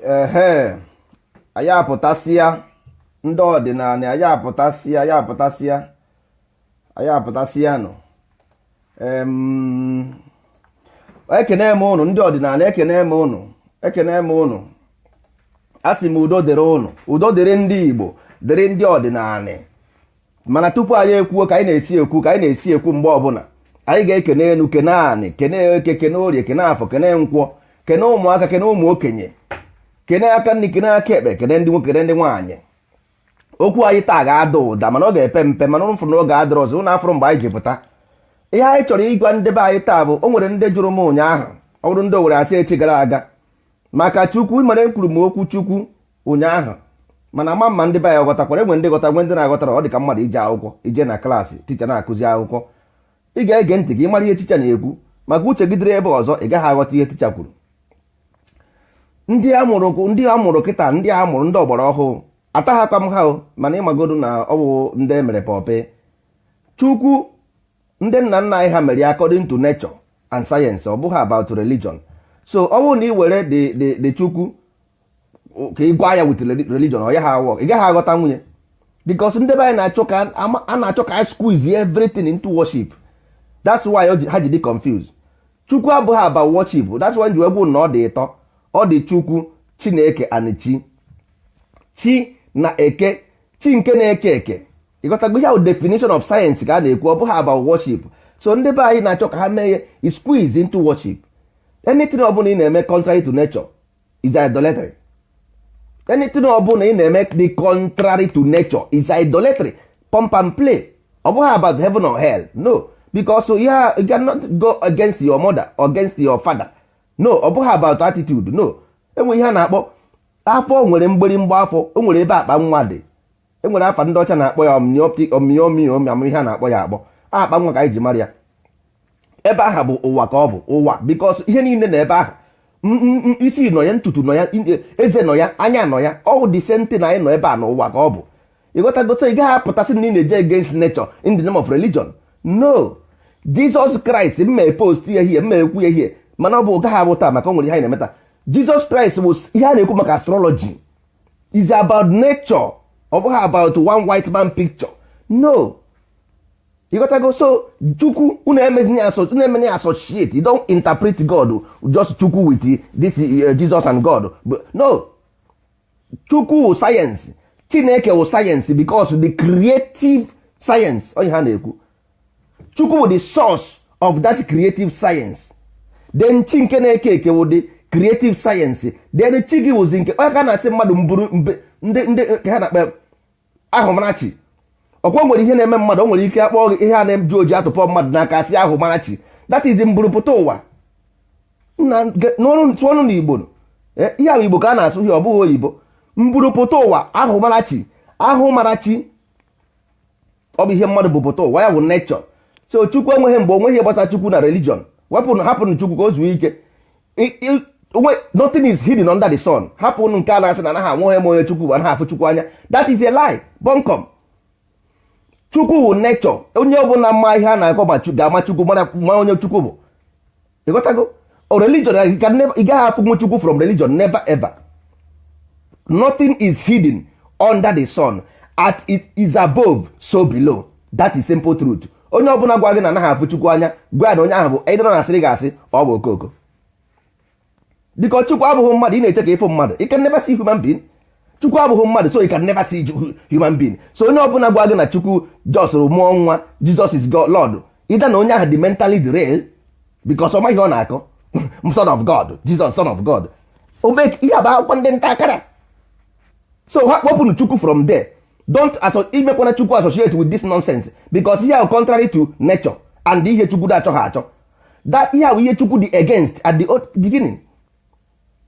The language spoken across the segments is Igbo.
Ehe, anyị apụtasịa, ndị ọdịnala, anyị apụtasịa, anyị apụtasịa, anyị apụtasịa nụ. Ekene m ụnụ, ndị ọdịnala, ekene m ụnụ, ekene m ụnụ. A sị m udo dịrị ụnụ, udo dịrị ndị Igbo, dịrị ndị ọdịnala. Mana tupu anyị ekwuo ka anyị na-esi ekwu, ka anyị na-esi ekwu, mgbe ọbụla anyị ga-ekene enu, kene anị, kene eke, kene orie, kene afọ, kene nkwọ, kene ụmụaka, kene ụmụ okenye, kene aka nri, kene aka ekpe, kene ndị nwoke, kene ndị nwaanyị. Okwu anyị taa ga-ada ụda, mana ọ ga-epe mpe. Mana ụnụ fụrụ na oge adịrọ ọzọ, ụnụ afụrụ mgbe anyị ji pụta. Ihe anyị chọrọ ịgwa ndị be anyị taa bụ, o nwere ndị jụrụ m ụnyaahụ, ọ bụrụ ndị Owere asị echi gara aga, maka Chukwu. Mere m kwuru m okwu Chukwu ụnyaahụ, mana ama mma ndị be anyị ghọtakwara. Enwe ndị ghọta, nwe ndị na-aghọtara. Ọ dị ka mmadụ ije akwụkwọ, ije na klaasị, teacher na-akụzi akwụkwọ, ị ga-ege ntị ka ị mara ihe teacher na-ekwu, maka uche gị dịrị ebe ọzọ, ị gaghị aghọta ihe teacher kwuru. Ndị amụrụ, ndị amụrụ kịta, ndị a mụrụ ndị ọgbara ọhụụ, ataghakwa m ha o, mana ịmagodu na ọ bụ ndị emere pọpị. Chukwu ndị nna nna anyị ha mere ya according to nature and science, ọ bụghị about religion. So ọ bụrụ na ị were the Chukwu ka ị gwa ya with religion, ọ ya ha work, ị gaghị aghọta nwunye, because ndị be anyị na-achọ ka a na-achọ ka squeeze everything into worship. That's why ha ji dị confused. Chukwu abụghị about worship. That's why ji egwu na ọ dị ịtọ. Ọ dị Chukwu, Chineke and chi, chi na eke, chi nke na-eke eke. Ịghọtago? Ihe ahụ definition of science ka a na-ekwu, ọ bụghị about worship. So ndị be anyị na-achọ ka ha mee ya squeeze into worship. Anything ọbụla ị na-eme contrary to nature is idolatry. Anything ọbụla ị na-eme the contrary to nature is idolatry, pump and play. Ọ bụghị about heaven or hell, no, because you cannot go against your mother or against your father, no. Ọ bụghị about attitude, no. Enwe ihe a na-akpọ afọ, nwere mgbịrịmgba afọ, o nwere ebe akpa nwa dị. Enwere afa ndị ọcha na-akpọ ya amniotic, omiomi, amamihe ihe a na-akpọ ya, akpọ akpa nwa ka anyị ji mara ya. Ebe aha bụ ụwa ka ọ bụ ụwa, because ihe niile na ebe ahụ, isi nọ ya, ntutu nọ ya, eze nọ ya, anya nọ ya. Ọ bụ the same thing anyị nọ ebe a n'ụwa ka ọ bụ. Ịghọtago? So ị gaghị apụtasị na ị na-eje against nature in the name of religion, no. Jesus Christ, mma post ya hie, mma ekwu ya hie, mana ọ bụ gaghị abụ taa, maka o nwere ihe anyị na-eme taa. Jesus Christ bụ ihe a na-ekwu maka astrology is about nature, ọ bụghị about one white man picture, no. Ịghọtago? So Chukwu, unu emezina ya, unu emena ya associate. You don't interpret God, just Chukwu with this Jesus and God. But no, Chukwu wụ science, Chineke wụ science, because the creative science onye ha na-ekwu, Chukwu bụ the source of that creative science. Then chi nke na-eke eke wụ the creative science. Then chi gị wụzi nke onye ka na-asị mmadụ mburu mbe ndị nke ha na-akpa ahụmarachi. Ọkwa nwere ihe na-eme mmadụ, o nwere ike akpọ gị ihe a na-eji oji atụpọ mmadụ n'aka, asị ahụmarachi. That is mburupụta ụwa. Nna, tụọnụ n'Igbo. Ihe ahụ Igbo ka a na-asụ ihe, ọ bụghị oyibo. Mburupụta ụwa, ahụmarachi, ahụmarachi, ọ bụ ihe mmadụ bụ pụta ụwa ya bụ nature. So Chukwu enweghị mgbe onweghị ihe gbasara Chukwu na religion. Wepụnụ, hapụnụ Chukwu ka o zuo ike. Nothing is hidden under the sun. Hapụnụ nke a na-asị na anaghị anwụghị m onye Chukwu bụ, anaghị afụ Chukwu anya. That is a lie, bunkum. Chukwu wụ nature. Onye ọbụla mma ihe a na-akọ ma ga-ama Chukwu, mara ma onye Chukwu bụ. Ịghọtago? O religion, you can never, ị gaghị afụ Chukwu from religion, never ever. Nothing is hidden under the sun. As it is above, so below. That is simple truth. Onye ọbụla gwa gị na anaghị afụ Chukwu anya, gwa ya na onye ahụ bụ ịdọrọ na asịrị ga-asị ọ bụ okoko, because Chukwu abụghị mmadụ. Ị na-eche ka ịfụ mmadụ, you can never see human being. Chukwu abụghị mmadụ, so you can never see human being. So onye ọbụla gwa gị na Chukwu just mụọ nwa, Jesus is God, Lord, ịda na onye ahụ dị mentally derailed, because ọ maghị ihe ọ na-akọ. Son of God, Jesus, son of God, ome ihe bụ akwụkwọ ndị nta akara. So ha kpọpụnụ Chukwu from there. Don't imekwana Chukwu associate with this nonsense, because ihe ahụ contrary to nature and ihe Chukwu dị achọ ha achọ. That ihe ahụ ihe Chukwu dị against at the beginning.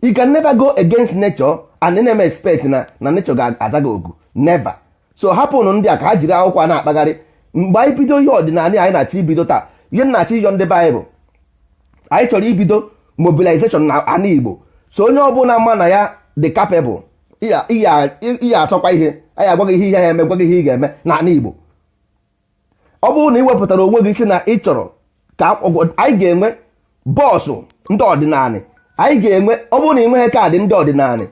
You can never go against nature and then expect na nature ga-aza gị oku, never. So hapụnụ ndị a ka ha jiri akwụkwọ a na-akpagharị. Mgbe anyị bido ihe ọdịnala anyị na-achọ ibido taa, ihe m na-achọ ịyọ ndị be anyị bụ, anyị chọrọ ibido mobilization na ana Igbo. So onye ọbụla ma na ya dị capable, iya achọkwa ihe anyị agwa gị, ihe ya eme, gwa gị ihe ị ga-eme na ana Igbo. Ọ bụrụ na ị wepụtara onwe gị si na ị chọrọ ka anyị ga-enwe bọọsụ ndị ọdịnala, anyị ga-enwe. Ọ bụrụ na ị nweghị kaadị ndị ọdịnala,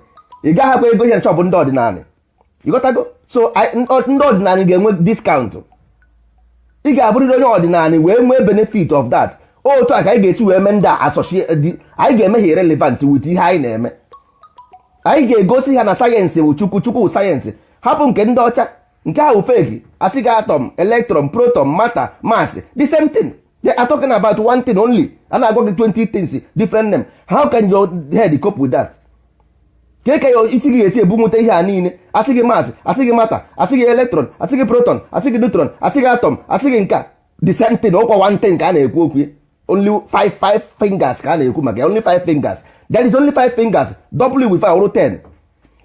Ị gaghịkwa ego ihe na shop ndị ọdịnala, ịghọtago? So ndị ọdịnala ga-enwe discount. Ị ga-abụrịrị onye ọdịnala wee nwee benefit of that. Otu a ka anyị ga-esi wee mee ndị a associate, anyị ga-eme ha irrelevant with ihe anyị na-eme. Anyị ga-egosi ha na sayensị bụ Chukwu, Chukwu bụ sayensị. Hapụ nke ndị ọcha, nke ahụ fake. Asị gị atom, electron, proton, matter, mass, the same thing. They are talking about one thing only. A na-agwa gị 20 things, different name. How can your head cope with that? Ka ya isi gị ga-esi ebunwute ihe a niile? Asị gị mass, asị gị matter, asị gị electron, asị gị proton, asị gị neutron, asị gị atom, asị gị nka, the same thing. Ọkwa one thing ka a na-ekwu okwu. Only five, five fingers ka a na-ekwu maka ya. Only five fingers. There is only five fingers. Double with five, wụrụ 10.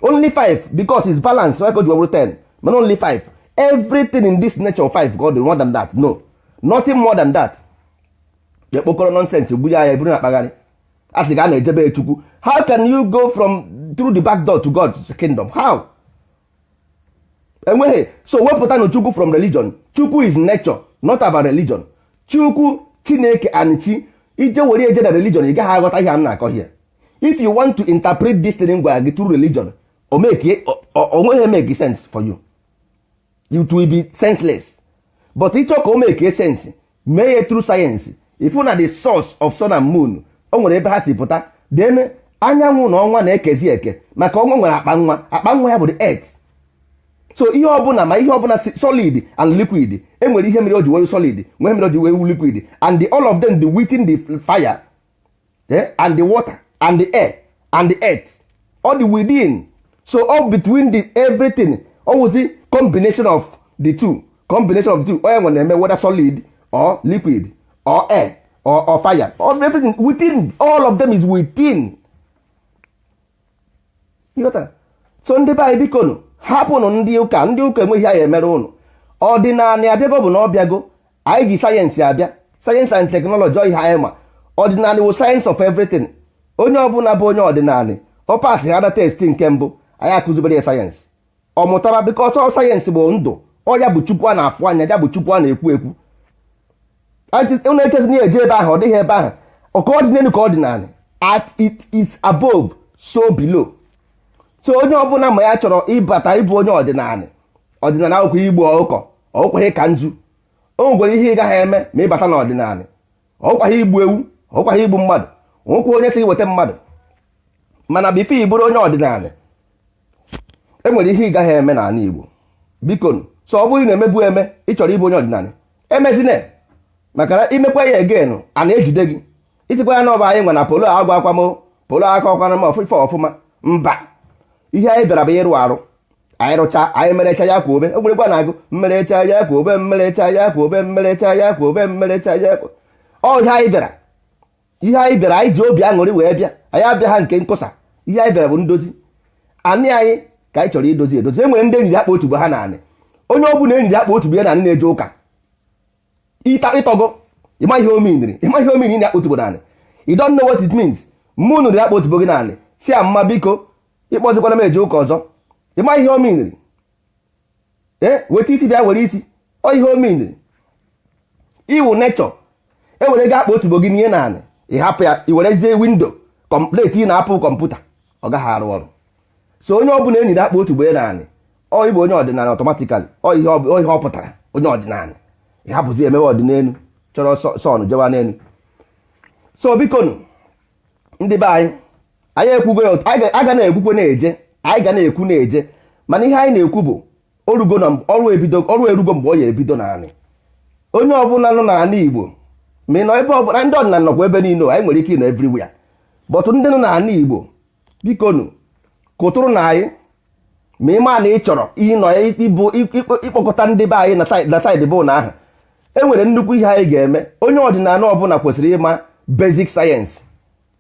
Only five because it's balanced. Why could you wụrụ 10? But only five. Everything in this nature, five. God, more than that, no, nothing more than that. Ekpokọrọ nonsense gbunye anya eburu na akpagharị, a sị ga a na-ejebe Chukwu. How can you go from through the back door to God's kingdom? How? Enweghị. So wepụtanụ Chukwu from religion. Chukwu is nature, not about religion. Chukwu, Chineke and chi ije were eje na religion, ị gaghị aghọta ihe a m na-akọ here. If you want to interpret this thing gwara gị through religion, o make o nweghị make sense for you. It will be senseless. But ịchọ ka o make sense, mee ya through science. Ifu na the source of sun and moon, o nwere ebe ha si pụta. Then anyanwụ na ọnwa na-ekezi eke, maka ọnwa nwere akpa nwa. Akpa nwa ya bụ the earth. So ihe ọbụla, ma ihe ọbụla solid and liquid, enwere ihe mere o ji wee solid, nwee mere o ji wee liquid, and all of them, the within the fire, and the water and the air and the earth, all the within. So all between the everything, always combination of the two, combination of the two. Onye nwere na-eme, whether solid or liquid or air or fire or everything within, all of them is within. Ịghọtara? So ndị be anyị, bikonu, hapụnụ ndị ụka. Ndị ụka enweghị anyị emere ụnụ. Ọdịnala abịago, bụ na ọ bịago. Anyị ji sayensị abịa, science and technology, ihe anyị ma. Ọdịnala wụ science of everything. Onye ọbụla bụ onye ọdịnala, ọ pasị ha na test nke mbụ, anyị akụzibere ya sayensị, ọ mụtara, because ọ sayensị bụ ndụ. Ọ ya bụ Chukwu a na-afụ anya, ya bụ Chukwu a na-ekwu ekwu. Unu echezi na eje ebe ahụ, ọ dịghị ebe ahụ. Ọka ọ dị n'elu ka ọdịnala. At it is above, so below. So onye ọbụla ma ya chọrọ ịbata ịbụ onye ọdịnala, ọdịnala akwụkwọ igbo ọkụkọ ọkwaghị ka nzu. O nwekwara ihe ị gaghị eme ma ịbata n'ọdịnala. Ọkwaghị igbu ewu, ọkwaghị igbu mmadụ, nwekwa onye sị gị weta mmadụ. Mana before ị bụrụ onye ọdịnala, e nwere ihe ị gaghị eme n'ala Igbo. Biko, so ọ bụrụ na emebu eme, ị chọrọ ịbụ onye ọdịnala, emezine, maka na imekwa ya again, a na-ejide gị. Isikwa ya na ọba anyị nwe na polo agwa akwa m polo aka ọkwana m ọfụfe ọfụma. Mba, ihe anyị bịara bụ ịrụ arụ. Anyị rụcha, anyị merecha ya kwa obe. O nwere gwa na-agụ mmerecha ya kwa obe, mmerecha ya kwa obe, mmerecha ya kwa obe, mmerecha ya kwa ọ. Ihe anyị bịara, ihe anyị bịara, anyị ji obi aṅụrị wee bịa. Anyị abịa ha nke nkụsa. Ihe anyị bịara bụ ndozi anị anyị ka anyị chọrọ idozi edozi. E nwere ndị enyiri akpa otubo ha naanị. Onye ọ bụla enyiri akpa otubo ya naanị na-eje ụka ịta ịtọgo. Ịma ihe omeniri, ịma ihe omeniri na akpa otubo naanị. You don't know what it means. Mụ nụrụ akpa otubo gị naanị, si a mma, biko, ịkpọzikwana m eje ụka ọzọ. Ịma ihe omeniri? Ee, weta isi bịa, were isi. Ọ ihe omeniri iwu nechọ. Ewere gị akpa otubo gị n'ihe naanị, ị hapụ ya, i werezie window complete ị na-apụ kọmputa, ọ gaghị arụ ọrụ. So onye ọbụla enyiri akpa otubo ya naanị, ọ ịbụ onye ọdịnala automatically. Ọ ihe ọ pụtara, onye ọdịnala, ị hapụzi emewe ọdịnelu, chọrọ sọn jewa n'elu. So bikonu, ndị be anyị, anyị ekwugo ya. Anyị ga na-ekwukwe na-eje, anyị ga na-ekwu na-eje. Mana ihe anyị na-ekwu bụ orugo na ọrụ ebido, ọrụ erugo mgbe ọ ya ebido naanị. Onye ọbụla nọ n'ala Igbo, ma ị nọ ebe ọbụla, ndị ọdịnala nọkwa ebe niile. Anyị nwere ike ịnọ everywhere, but ndị nọ n'ala Igbo, bikonu, kụtụrụ na anyị. Ma ị maa na ị chọrọ ịnọ ịbụ ịkpọkọta ndị be anyị na side bụ na ahụ, e nwere nnukwu ihe anyị ga-eme. Onye ọdịnala ọbụla kwesịrị ịma basic science.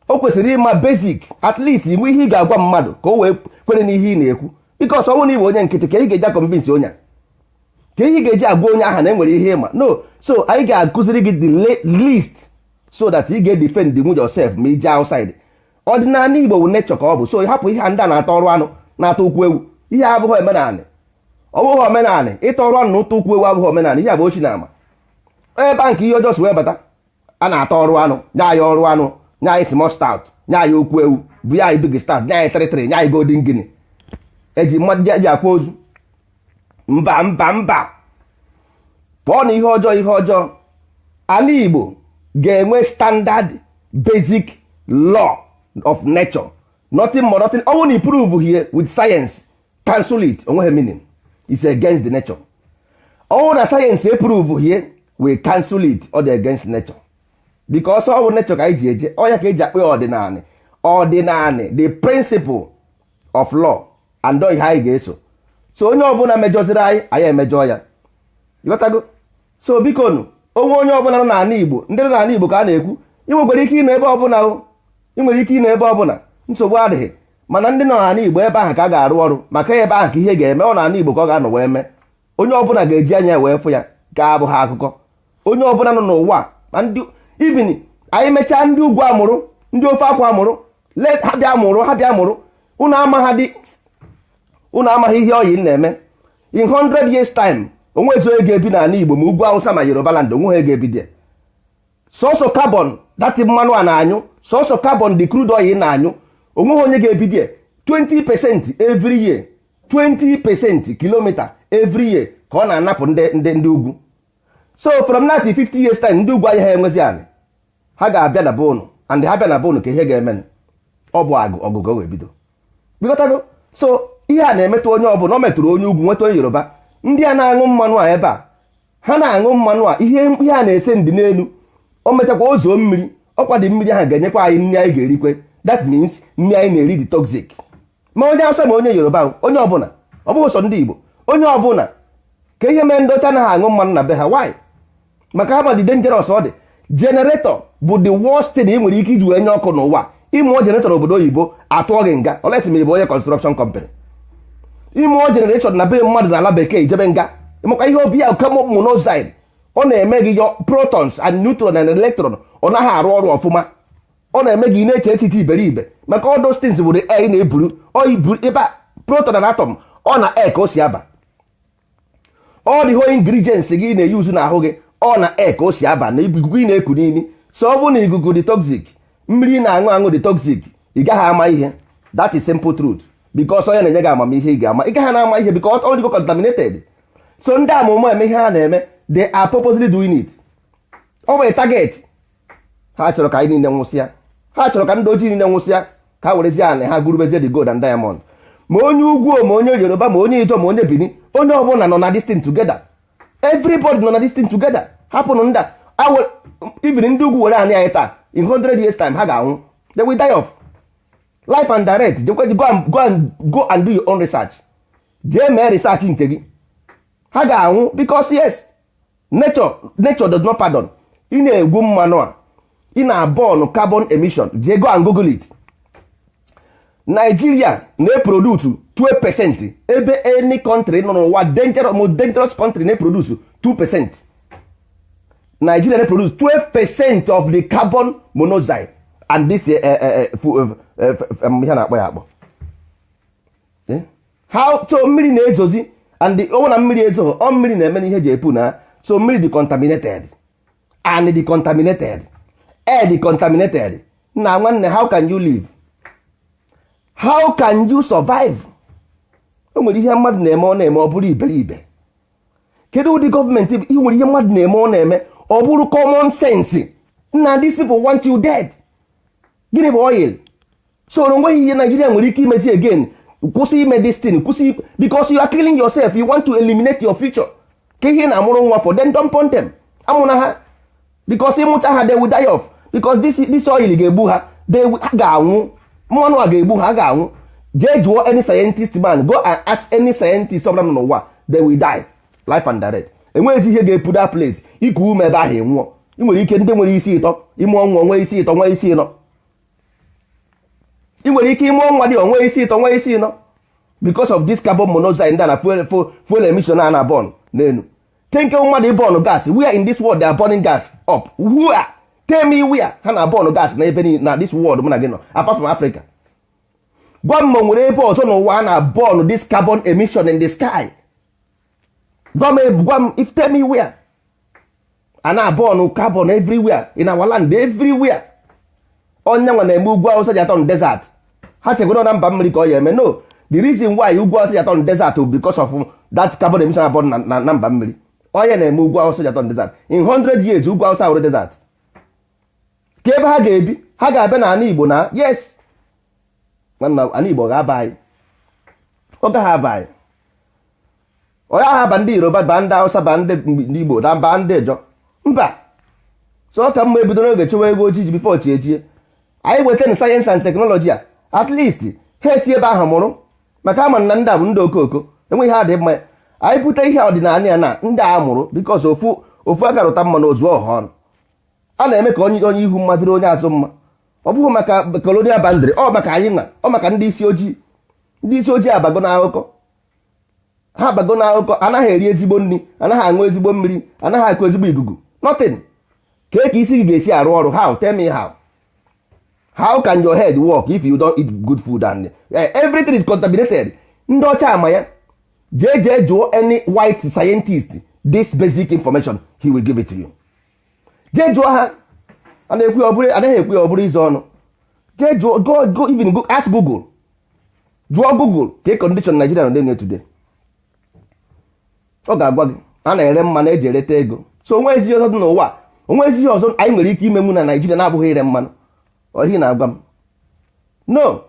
O kwesịrị ịma basic, at least inwe ihe ị ga-agwa mmadụ ka o wee kwere n'ihe ị na-ekwu, because ọ bụrụ na ị bụ onye nkịtị, ka ị ga-eji convince onye a, ka ihe ị ga-eji agwa onye ahụ na enwere ihe ịma no. So anyị ga-akụziri gị the least so that ị ga-edefend yourself ma ije outside. Ọdịnala Igbo bụ nature ka ọ bụ. So hapụ ihe ndị a na-ata ọrụ anụ, na-ata ụkwụ ewu. Ihe abụghị omenanị, ọ bụghị omenanị. Ịta ọrụ anụ na ụta ụkwụ ewu abụghị omenanị. Ihe a bụ ochi na ama ebe a nke ihe ọjọọ si wee bata. A na-ata ọrụ anụ, nye anyị ọrụ anụ, nye anyị small stout. Nye anyị okwu ewu bụ ya anyị big star, nye anyị 33, nye anyị golden guinea. Eji mmadụ eji akwa ozu. Mba, mba, mba, pụọ na ihe ọjọọ, ihe ọjọọ. Ala Igbo ga-enwe standard basic law of nature, nothing more, nothing. Ọ bụrụ na prove here with science, cancel it. Onweghị meaning, it's against the nature. Ọ bụrụ na science prove here, we cancel it. Ọ dị against nature because ọ bụ nature ka anyị ji eje. Ọ ya ka eji akpọ ya ọdịnanị. Ọdịnanị, the principle of law and ihe anyị ga-eso. So onye ọbụla mejọziri anyị, anyị emejọ ya. Ịghọtago? So biko nụ, onwe onye ọbụla nọ n'ala Igbo, ndị nọ n'ala Igbo ka a na-ekwu. Ị nwekwara ike ịnọ ebe ọbụla o, ị nwere ike ịnọ ebe ọbụla, nsogbu adịghị. Mana ndị nọ n'ala Igbo, ebe ahụ ka a ga-arụ ọrụ maka ebe ahụ ka ihe ga-eme. Ọ n'ala Igbo ka ọ ga-anọ wee mee. Onye ọbụla ga-eji anya ya wee fụ ya, ga-abụ ha akụkọ. Onye ọbụla nọ n'ụwa, ma ndị even anyị mechaa, ndị ugwu amụrụ, ndị ofe akwa amụrụ, let ha bịa mụrụ, ha bịa mụrụ. Unu amaghị dị, unu amaghị ihe oyi na-eme. In 100 years time, onwezi onye ga-ebi n'ala Igbo, ma ugwu Awụsa ma Yoruba land, onwe ha ga-ebi there. Sọsọ carbon, that mmanụ a na-anyụ, sọsọ carbon, the crude oil na-anyụ, onweghị onye ga-ebi there. 20% every year, 20% kilometer every year ka ọ na-anapụ ndị ugwu. So from now to 50 years time, ndị ugwu anyị ha enwezi anị. Ha ga-abịa na be and ha bịa na be ka ihe ga-eme. Ọ bụ agụ ọgụgụ wee bido bịgotago. So ihe a na-emetụ onye ọbụla. Ọ metụrụ onye ugwu, nweta onye Yoruba. Ndị a na-aṅụ mmanụ a ebe a, ha na-aṅụ mmanụ a, ihe a na-ese ndị n'elu. O mechakwa o zoo mmiri, ọkwa dị mmiri ahụ ga-enyekwa anyị nri anyị ga-erikwe. That means nri anyị na-eri dị toxic. Ma onye Hausa, ma onye Yoruba, onye ọbụla, ọ bụghị sọ ndị Igbo, onye ọbụla. Ka ihe mere ndị ọcha anaghị aṅụ mmanụ na be ha? Why? Maka ha ma dị dangerous. Ọ dị generator bụ the worst thing ị nwere ike iji wee nye ọkụ n'ụwa. Ịmụọ generator n'obodo oyibo, atụọ gị nga, olesi ma ị bụ onye construction company. Ịmụọ generator na be mmadụ n'ala bekee, ijebe nga. Maka ihe obi ya, carbon monoxide, ọ na-eme gị your protons and neutron and electron ọ naghị arụ ọrụ ọfụma. Ọ na-eme gị na-eche echiche iberibe, maka all those things bụ the air na-eburu ọ iburu ebe a, proton and atom, ọ na air ka o si aba. All the whole ingredients gị na-eyuzu n'ahụ gị, ọ na air ka o si aba, na ikuku ị na-eku n'imi. So ọ bụrụ na ikuku dị toxic, mmiri ị na-aṅụ aṅụ dị toxic, ị gaghị ama ihe. That is simple truth, because onye na-enye gị amamihe ị ga-ama, ị gaghị na-ama ihe because all go contaminated. So ndị amụma eme ihe ha na-eme, they are purposely doing it. Ọ bụ target ha chọrọ ka anyị niile nwụsịa. Ha chọrọ ka ndị ojii niile nwụsịa, ka ha werezie anị ha gurubezie the gold and diamond. Ma onye ugwu, ma onye Yoruba, ma onye Ijo, ma onye Bini, onye ọbụla nọ na this thing together. Everybody nọ na this thing together. Hapụnụ ndị a. Even ndị ugwu were anị anyị taa, in 100 years time ha ga-anwụ. They will die off life and direct. Go and do your own research. Jee mee research nke gị. Ha ga-anwụ because yes, nature does not pardon. Ị na-egwu mmanụ a, ị na-burn carbon emission. Jee go and google it. Nigeria na-eproduce 12%, ebe any country nọ n'ụwa, dangerous, most dangerous country, na-eproduce 2%. Nigeria na-produce 12% of the carbon monoxide and this ihe na-akpọ ya akpọ. How? So mmiri na-ezozi and ọnwụ na mmiri ezoghị, ọ mmiri na-eme na ihe ji epu na. So mmiri dị contaminated and dị contaminated, air dị contaminated. Nna nwanne, how can you live? How can you survive? O nwere ihe mmadụ na-eme, ọ na-eme, ọ bụrụ iberibe. Kedu ụdị gọọmenti? Ị nwere ihe mmadụ na-eme, ọ na-eme, ọ bụrụ common sense na these people want you dead. Gịnị bụ oil? So na onweghị ihe Nigeria nwere ike imezi again. Kwụsị ime this thing, kwụsị, because you are killing yourself. You want to eliminate your future. Ka ihe na-amụrụ nwa for? Then don't pon them, amụna ha, because ịmụcha ha, they will die off, because this oil ga-egbu ha. Ha ga-anwụ. Mmanụ a ga-egbu ha, ga-anwụ. Jee jụọ any scientist man, go and ask any scientist ọbụla nọ n'ụwa. They will die life and direct. Enweghịzi ihe ga-epu that place. Iku ume ebe ahụ, nwụọ. Ị nwere ike, ndị nwere isi ịtọ, ịmụọ nwa nwee isi ịtọ, nwee isi ịnọ. Ị nwere ike ịmụọ nwa dị onwe isi ịtọ, nwee isi ịnọ, because of this carbon monoxide ndị a na fuel emission a na burn n'elu. Kenke mmadụ burn gas? Where in this world they are burning gas up? Where? Tell me where ha na burn gas na ebe na this world mụ na gị nọ, apart from Africa. Gwa m ma nwere ebe ọzọ n'ụwa a na burn this carbon emission in the sky. Gwa m, gwa m, if tell me where a na burn carbon everywhere in our land, everywhere. Onye nwa na-eme ugwu Awụsa ji a-turn desert. Ha chegoro na mba mmiri ka ọ ya eme. No, the reason why ugwu Awụsa ji a-turn desert bụ because of that carbon emission abụọ na mba mmiri. Onye na-eme ugwu Awụsa ji a-turn desert, in 100 years ugwu Awụsa wụrụ desert. Ka ebe ha ga-ebi, ha ga-abịa n'ala Igbo na yes, nwanna, ala Igbo ga-aba anyị, ọ gaghị aba anyị. Ọ gaghị aba ndị Yoruba, ba ndị Hausa, ba ndị Igbo na ba ndị Ijọ, mba. So ọ ka mma ebido n'oge chụwa ego ojiji before chi ejie. Anyị weta na science and technology a, at least ha esi ebe ahụ mụrụ, maka ama na ndị a bụ ndị okoko enweghị ha dị mma. Anyị bute ihe ọdịnala ya na ndị a mụrụ, because ofu ofu aka rụta mma na ozu ọha ọnụ. A na-eme ka onye ihu mma dịrị onye azụ mma. Ọ bụghị maka colonial boundary, ọ maka anyị nwa, ọ maka ndị isi ojii. Ndị isi ojii abago n'akụkọ, ha abago n'akụkọ. Anaghị eri ezigbo nri, anaghị aṅụ ezigbo mmiri, anaghị akụ ezigbo ikuku, nothing. Ka ka isi gị ga-esi arụ ọrụ? How? Tell me how. How can your head work if you don't eat good food and everything is contaminated? Ndị ọcha ama ya. Jee jee jụọ any white scientist this basic information, he will give it to you. Jee jụọ ha. A na-ekwu ya, ọ bụrụ anaghị ekwu ya, ọ bụrụ ize ọnụ. Jee jụọ, go, go, even go ask Google, jụọ Google ka condition Nigeria nọ today. Ọ ga-agwa gị a na-ere mmanụ eji ereta ego. So onwe ezi ọzọ dị n'ụwa, onwe ezi ihe ọzọ anyị nwere ike imenwu na Nigeria na-abụghị ire mmanụ ohi na-agwa m? No.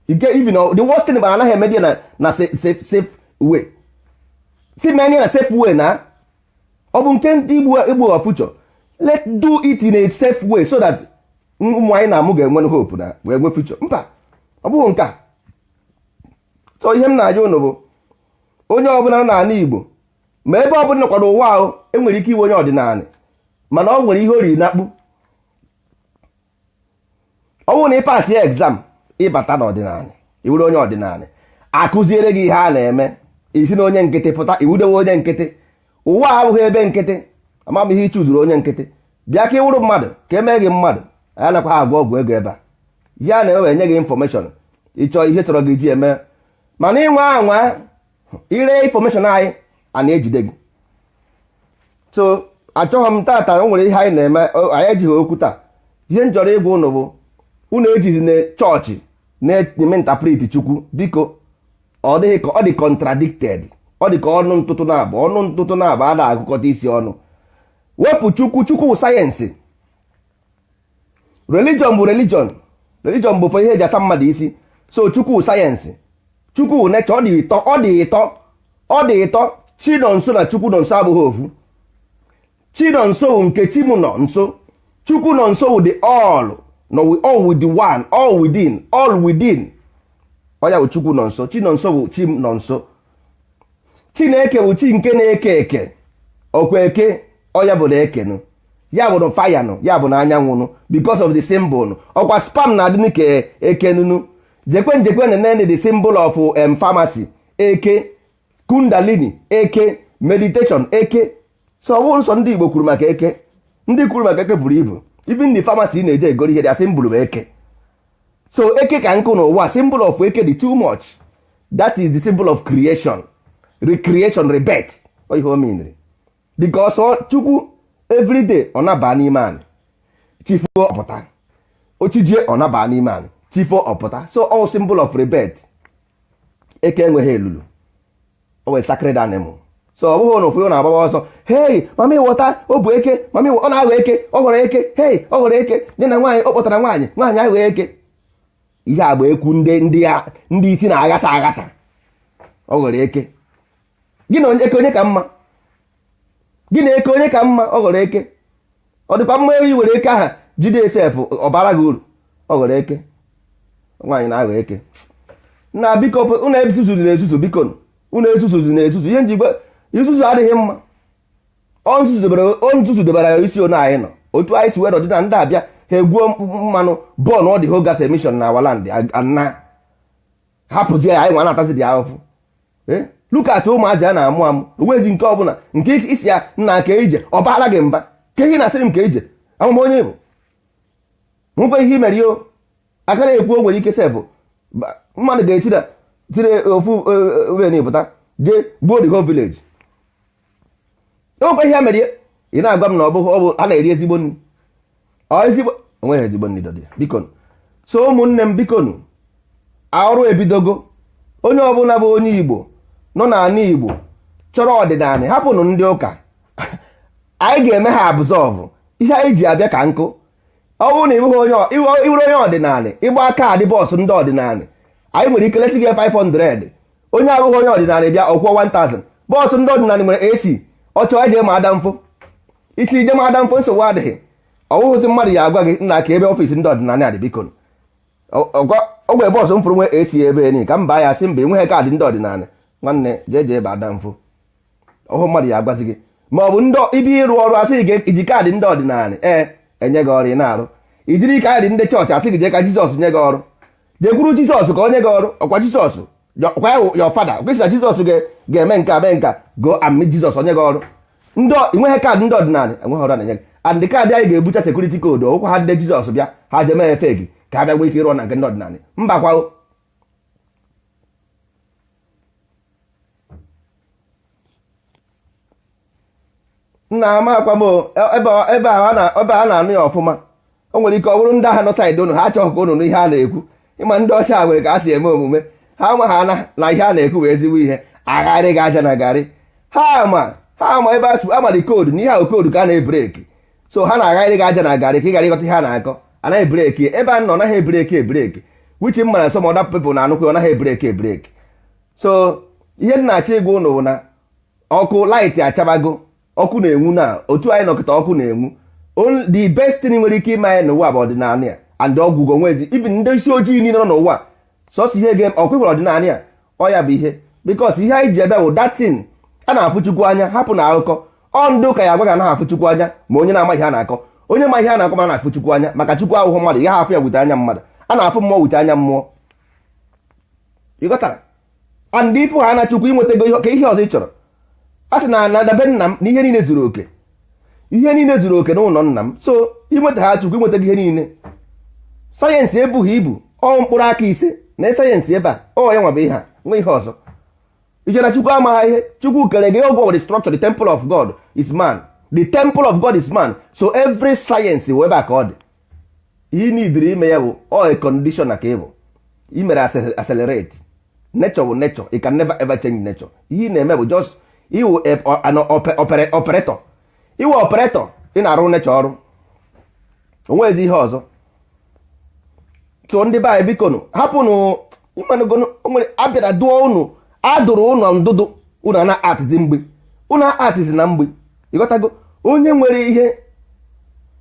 Ike even the worst thing bụ anaghị eme na safe, safe way. Si mee na safe way na ọ bụ nke ndị igbu igbu our future. Let do it in a safe way so that ụmụ anyị na-amụ ga-enwe hope na wee nwee future. Mba, ọ bụghị nke a. So ihe m na-ajụ ụnụ bụ, onye ọbụla nọ n'ala Igbo, ma ebe ọbụla nọkwa n'ụwa ahụ, enwere ike iwe onye ọdịnala, mana ọ nwere ihe o riri nakpu. Ọ bụrụ na ị pass ya exam, ịbata n'ọdịnala, iwere onye ọdịnala akụziere gị ihe a na-eme, isi na onye nkịtị pụta, iwudewe onye nkịtị. Ụwa abụghị ebe nkịtị. Ama m ihe ịchụzuru onye nkịtị bịa ka ị wụrụ mmadụ, ka emee gị mmadụ. Anyị anakwa agwa ọgwụ ego ebe a. Ihe a na-eme, enye gị information, ịchọọ ihe chọrọ gị ji eme. Mana ịnwa anwa ire information anyị, a na-ejide gị. So achọghị m tata o nwere ihe anyị na-eme. Anyị ejighị okwu taa. Ihe m chọrọ ịgwa ụnụ bụ, unu ejizi na chọọchị na-eme interpret Chukwu, biko. Ọ dịghị ka ọ dị contradicted. Ọ dị ka ọnụ ntụtụ na-abụ, ọnụ ntụtụ na-abụ a na-agụkọta isi ọnụ. Wepụ Chukwu. Chukwu bụ science, religion bụ religion. Religion bụ ihe eji asa mmadụ isi. So Chukwu bụ science, Chukwu bụ nature. Ọ dị ịtọ, ọ dị ịtọ, ọ dị ịtọ. Chi nọ nso na Chukwu nọ nso abụghị ofu. Chi nọ nso bụ nke chi m nọ nso. Chukwu nọ nso wụ the all no we all with the one, all within, all within. Ọ ya bụ Chukwu nọ nso. Chi nọ nso bụ chi m nọ nso. Chineke bụ chi nke na-eke eke ọkwa eke. Ọ ya bụ na ekenụ ya bụ na fire nụ, ya bụ na anyanwụ nụ, because of the symbol nụ. Ọkwa sperm na-adị ka ekenunu. Jekwe njekwe na nene the symbol of pharmacy, eke kundalini, eke meditation, eke. So ọ bụrụ nsọ ndị Igbo kwuru maka eke, ndị kwuru maka eke buru ibu. Even the pharmacy ị na-eje egoro ihe, dị symbol bụ eke. So eke ka nkụ n'ụwa. Symbol of eke dị too much. That is the symbol of creation, recreation, rebirth. Ọ ihe o meanri, because Chukwu everyday ọ naba n'ime anyị, chifo ọpụta, ochijie ọ naba n'ime anyị, chifo ọpụta. So all symbol of rebirth. Eke enweghị elulu, o nwere sacred animal. So ọ bụghị na ofu na-agbawa ọsọ, "Hey, mami, wọta, o bụ eke, mami, ọ na-aghọ eke, ọ ghọrọ eke, hey, ọ ghọrọ eke." Nye na nwaanyị, ọ kpọtara nwaanyị, nwaanyị aghọ eke. Ihe agba ekwu ndị isi na-aghasa aghasa. Ọ ghọrọ eke. Gị na eke onye ka mma? Gị na eke onye ka mma? Ọ ghọrọ eke. Ọ dịkwa mma ebe i were eke aha jide esef, ọ bara gị uru. Ọ ghọrọ eke, nwaanyị na-aghọ eke. Na biko, unu ezuzu na-ezuzu, biko, unu ezuzu na-ezuzu. Ihe njigwe izuzu adịghị mma. Ọ nzuzu debara ya isi one anyị nọ otu anyị si wee nọdị na ndị abịa ha egwuo mmanụ bọọlụ. Ọ dị ho gas emission na our land na hapụzie ya, anyị nwa na-atazi dị ahụfụ. Look at ụmụazị a na-amụ amụ, onwezi nke ọbụla nke isi ya nna ka ije ọ baara gị mba. Ka ihe na-asịrị m ka ije amụm onye bụ nwekwa ihe imere yo aka na-ekwu. O nwere ike sef mmadụ ga-eti na tiri ofu ven pụta jee gbuo the whole village. Enwekwa ihe mere ị na-agwa m na ọ bụghị ọ bụ a na-eri ezigbo nri. Ọ ezigbo Onweghị ezigbo nri dọdị ya, biko. So ụmụnne m, bikonu, ọrụ ebidogo. Onye ọbụla bụ onye Igbo nọ n'ala Igbo chọrọ ọdịnala, hapụnụ ndị ụka. Anyị ga-eme ha absorb. Ihe anyị ji abịa ka nkụ. Ọ bụrụ na ịbụghị onye, ịbụrụ onye ọdịnala, ịgba kaadị bọọsụ ndị ọdịnala, anyị nwere ike lesi gị 500. Onye abụghị onye ọdịnala bịa, ọkwụọ 1000. Bọọsụ ndị ọdịnala nwere AC. Ọ chọọ eje ma ada mfo ichi ije ma ada mfo, nsogbu adịghị. Ọ bụghịzi mmadụ ya agwa gị nna ka ebe office ndị ọdịnala adị. Biko, ogwe bọọsụ m fụrụ nwe AC ebe ni ka m baa ya, sị mba, enweghị kaadị ndị ọdịnala. Nwanne, jee jee ebe ada mfo ọhụ mmadụ ya agwazi gị, ma ọ bụ ndị ibe ịrụ ọrụ, asị gị iji kaadị ndị ọdịnala, ee, enye gị ọrụ ị na-arụ. Ijiri kaadị ndị chọọchị, asị gị jee ka Jizọs nye gị ọrụ. Jekwuru Jizọs ka o nye gị ọrụ. Ọkwa Jizọs, ọkwa ya your father kwesịrị na Jizọs ga-eme nka mee nka. Go and meet Jizọs, onye gị ọrụ. Ndị enweghị kaadị ndị ọdịnala enweghị ọrụ a na-enye gị. And kaadị anyị ga-ebucha security code ọkwa ha. Ndị Jizọs bịa, ha je mee fake ka ha bịa nwee ike ịrụ na nke ndị ọdịnala. Mba kwa. Nna, ama akwa m ebe a na-anụ ya ọfụma. O nwere ike ọ bụrụ ndị agha nọ side ụnụ, ha achọghị ka ụnụ nụ ihe a na-ekwu. Ịma ndị ọcha nwere ka a si eme omume ha, ma ha na ihe a na-ekwu bụ ezigbo ihe. Agharị gị aja na garị. Ha ma ebe ama dị code na ihe ahụ code ka a na-ebreak. So ha na-agharị gị aja na garị ka ị gara ịghọta ihe a na-akọ. Anaghị break ebe a nọ, naghị ebreak ebreak, which m mara some other people na-anụkwa, ọ naghị ebreak ebreak. So ihe m na-achọ ịgwa ụnụ bụ na ọkụ light achabago, ọkụ na-enwu na otu anyị nọkịta, ọkụ na-enwu. The best thing nwere ike ime anyị n'ụwa bụ ọdịnala ya and ọgwụgwọ nwezi. Even ndị isi ojii niile nọ n'ụwa, sọsọ ihe ga ọkwa ọdịnala ya, ọ ya bụ ihe, because ihe anyị ji ebe bụ datin a na-afụ Chukwu anya. Hapụ na akụkọ ọ ndị ụka ya agwa ga anaghị afụ Chukwu anya. Ma onye na-amaghị ha na-akọ, onye ma ihe a na-akọ, ma na-afụ Chukwu anya, maka Chukwu ahụhụ mmadụ ya ha afụ ya wute anya mmadụ. A na-afụ mmụọ wute anya mmụọ, ịghọtara? And ịfụ ha na Chukwu, inwetago ihe ka ihe ọzọ ị chọrọ. A sị na na dabe nna m na ihe niile zuru oke, ihe niile zuru oke n'ụlọ nna m. So inweta ha Chukwu, inweta ihe niile. Sayensị ebughị ibu, ọ mkpụrụ aka 5 na sayensị ebe a. Ọ ya nwa bụ ihe a nwe ihe ọzọ ije na Chukwu amaghị ihe Chukwu kere gị oge. The structure, the temple of God is man, the temple of God is man. So every science wụ ebe a ka ọ dị. Ihe nidiri ime ya bụ ọ a condition na ka ị bụ ị mere accelerate. Nature bụ nature, you can never ever change nature. Ihe ị na-eme bụ just iwu an operator, iwu operator, ị na-arụ nature ọrụ, onwezi ihe ọzọ. So ndị be anyị, bikonu, hapụnụ. Ịmanụgonu nwere abịara dụọ unu, adụrụ unu ndụdụ, unu na atizi mgbe unu atizi na mgbe. Ịghọtago? Onye nwere ihe,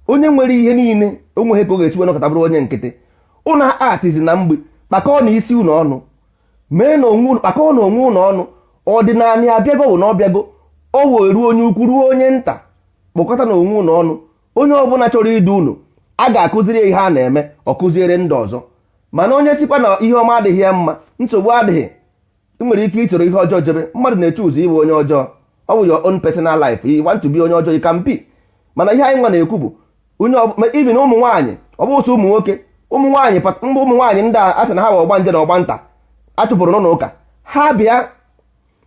onye nwere ihe niile, onweghị ka ọ ga-esi wee nọkọta bụrụ onye nkịtị. Unu atizi na mgbe, kpakọọ na isi unu ọnụ, mee na onwe unu, kpakọọ na onwe unu ọnụ. Ọdịnala abịago bụ na ọ bịago. O wee ruo onye ukwu ruo onye nta, kpọkọta na onwe unu ọnụ. Onye ọbụla chọrọ idu unu, a ga-akụziri ya ihe a na-eme, ọ kụziere ndị ọzọ. Mana onye sikwa na ihe ọma adịghị ya mma, nsogbu adịghị. Ị nwere ike ịchọrọ ihe ọjọọ jebe. Mmadụ na-eche ụzọ ịbụ onye ọjọọ, ọ bụ your own personal life. You want to be onye ọjọọ, you can be. Mana ihe anyị nwa na-ekwu bụ onye even ụmụ nwaanyị, ọ bụ ụsọ ụmụ nwoke, ụmụ nwaanyị, mba, ụmụ nwaanyị ndị a sị na ha bụ ọgba nje na ọgba nta a chụpụrụ n'ụlọ ụka, ha bịa.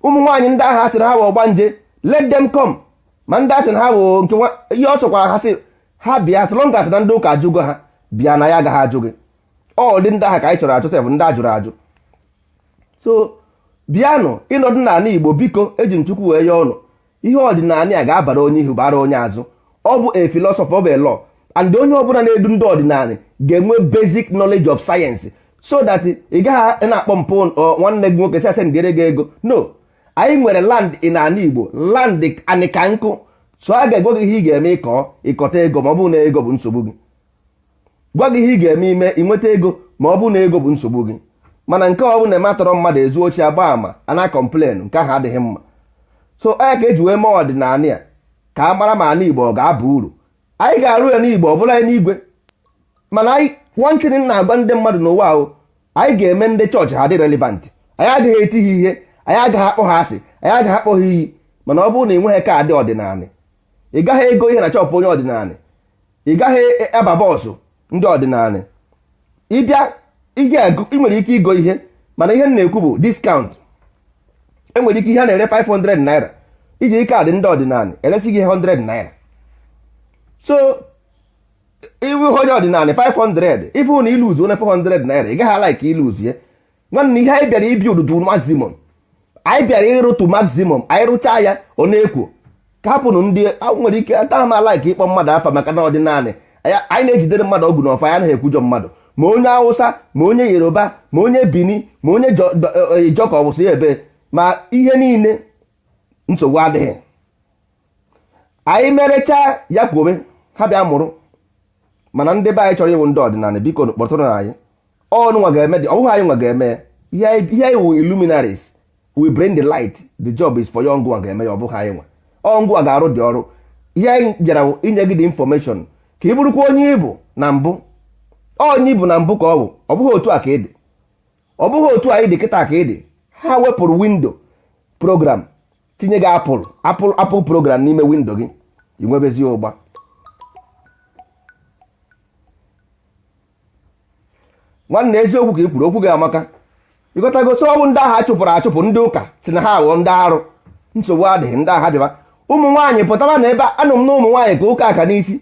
Ụmụ nwaanyị ndị ahụ a sị na ha bụ ọgba nje, let them come. Ma ndị a sị na ha bụ nke nwa ihe ọ sọkwara ha sị ha bịa, as long as na ndị ụka ajụgo ha bịa, na ya agaghị ajụ gị. Ọ dị ndị ahụ ka anyị chọrọ achụ sef, ndị a jụrụ ajụ. So bịanụ ịnọdụ n'ala Igbo, biko. Eji m Chukwu wee yọọ ụnụ. Ihe ọdịnala a ga-abara onye ihu, bara onye azụ. Ọ bụ a philosophy, ọ bụ a law, and onye ọbụla na-edu ndị ọdịnala ga-enwe basic knowledge of science, so that ị gaghị na-akpọ mpụ nwanne gị nwoke si asị ndịere gị ego. No, anyị nwere land in ala Igbo, land anịka nkụ. So a ga-egwa gị ihe ị ga-eme ịkọ ịkọta ego, ma ọ bụrụ na ego bụ nsogbu gị. Gwa gị ihe ị ga-eme ime ịnweta ego, ma ọ bụrụ na ego bụ nsogbu gị. Mana nke ọ bụla na-eme atọrọ mmadụ ezu ochi agba ama a na complain, nke ahụ adịghị mma. So anya ka eji wee mee ọdịnala ya ka a mara ma ala Igbo ọ ga-aba uru. Anyị ga-arụ ya n'Igbo, ọ bụla n'igwe. Mana anyị, one thing na-agwa ndị mmadụ n'ụwa ahụ, anyị ga-eme ndị chọọchị ha dị relevant. Anyị agaghị eti ha ihe, anyị agaghị akpọ ha asị, anyị agaghị akpọ ha iyi. Mana ọ bụrụ na ị nweghị kaadị ọdịnala, ị gaghị ego ihe na chọpụ onye ọdịnala, ị gaghị aba bọọsụ ndị ọdịnala. Ịbịa ị nwere ike igo ihe, mana ihe m na-ekwu bụ discount. Enwere ike ihe a na-ere 500 naira, iji kaadị ndị ọdịnala eresi gị 100 naira. So Iwu onye ọdịnala 500, ifu na iluzu onye 400 naira, ị gaghị like iluzu ya. Nwanne, ihe anyị bịara ibi to maximum, anyị bịara ịrụ to maximum. Anyị rụchaa ya, ọ na-ekwo ka hapụnụ. Ndị nwere ike ata m like ịkpọ mmadụ afa, maka na ọdịnala anyị na-ejidere mmadụ ọgwụ n'ọfa ya, anaghị ekwujọ mmadụ, ma onye Awụsa, ma onye Yoruba, ma onye Bini, ma onye Ijọ, ka ọ bụsị ya ebe ma ihe niile. Nsogbu adịghị. Anyị merechaa ya, kwobe ha bịa mụrụ. Mana ndị be anyị chọrọ ịwụ ndị ọdịnala, biko kpọtụrụ na anyị. Ọnụ nwa ga-eme dị, ọ bụghị anyị nwa ga-eme ya. Ihe anyị wụ illuminaries, we bring the light. The job is for you. Ngwa ga-eme ya, ọ bụghị anyị nwa. Ọ ngwa ga-arụ dị ọrụ. Ihe anyị bịara bụ inye gị the information ka ị bụrụkwa onye ịbụ na mbụ. Onye ịbụ na mbụ ka ọ bụ. Ọ bụghị otu a ka ị dị, ọ bụghị otu anyị dị kịta ka ị dị. Ha wepụrụ Window program, tinye gị Apple program n'ime window gị, ị nwebezi ụgba. Nwanne, eziokwu ka ị kwuru, okwu gị amaka. Ịghọtago? So ọ bụ ndị agha achụpụrụ achụpụ, ndị ụka si na ha aghọ ndị arụ. Nsogbu adịghị. Ndị agha bịaba, ụmụ nwaanyị pụtaba na ebe anụrụ m na ụmụ nwaanyị ka ụka aka n'isi.